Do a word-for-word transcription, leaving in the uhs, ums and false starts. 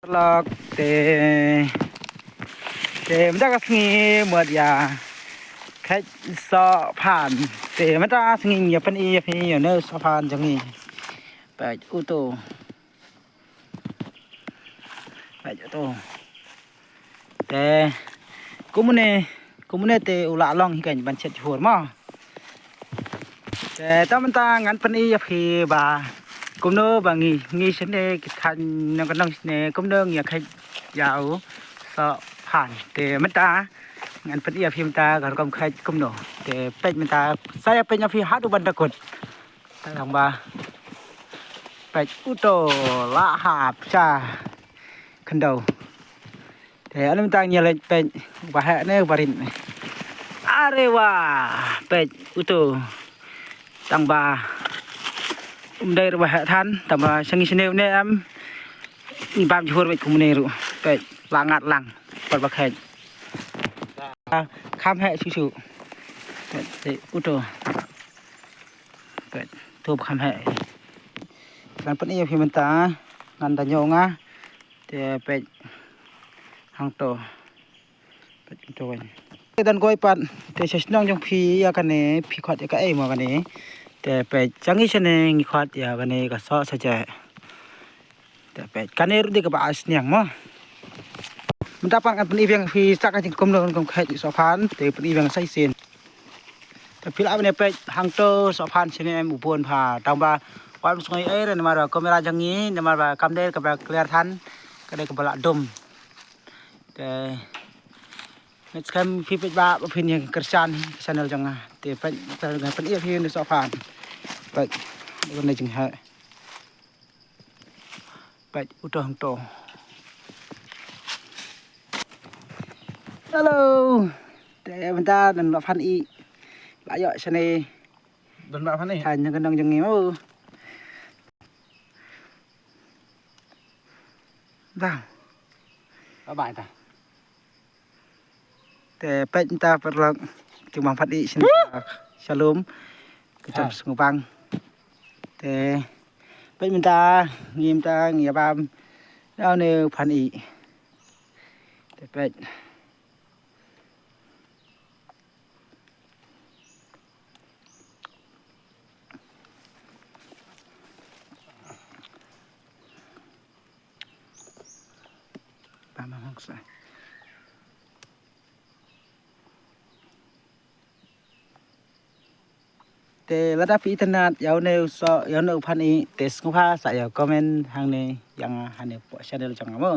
Lok te, te mynta ka sngi mut ïa kheit sohphan. Te mynta sngi ïa pyn-i ïa phi ïa une u sohphan jong ngi. Peit uto. Peit uto. Te kumne, kumne te u la long hi kan ban shet jhur mo. Te ta mynta ngan pyn-i ïa phi ba kumno ba ngi, ngi shane ki thaiñ nongkyndong shane kumno ngi ïa kheit ïa u sohphan. Te mynta ngan pyn-i ïa phi mynta ka rukom kheit kumno. Te peit mynta sa ïa peit ïa phi haduh ban da kut. Tang ba peit uto la hap sha khyndew. Te ale mynta ngi leit peit ba heh ne ba rit ne. Are wa peit uto. Tang ba um dei ba heh than tang ba sha ngi shane ne em. Ngi bam jhur beit kumne ruh. Peit la ngat lang. Pat ba kheit. Kham heh shu shu. Peit uto. Peit to kham heh. Ngan pyn-i ïa phi mynta ngan da ñiew nga. Te peit hangto. Peit to wan. Te don koi pat te sha shnong jong phi ïa kane phi khot ïa kaei mo kane. Te peit sha ngi shane ngi khot ïa kane ka soh saja. Te peit kane ruh dei kaba sniang mo. Mynta pat ngan pyn-i biang phi sa ka jingkum don kum kheit sohphan te pyn-i biang sa shisien. Te phi lah ban ïa peit hangto sohphan shane em u bun pha tang ba wat ym sngew ei re namar ba kamera jong ngi namar ba kam dei kaba clear than ka dei kaba lah dum. Te next time phi peit ba ba phin ïa kyrshan ka channel jong nga. Te peit te ngan pyn-i ïa phi ne sohphan. Peit ne jingheh. Peit uto hangto. Hello. Te mynta don ba phan i. Ba ïoh shane. Don ba phan i. Thaiñ nongkyndong jong ngi mo. Ba. Ba ba ta. Te peit mynta paralok jong bang phan i shin shalom. Ka jong sngewbang. Te peit mynta ngi mynta ngi ïa bam. Ïa une u phan i. Te peit. Ba ma hok sa. Te lada phi itynnad ïa une u soh ïa une u phan i te sngewbha sa ïa comment hangne ïa nga hangne poh channel jong nga mo.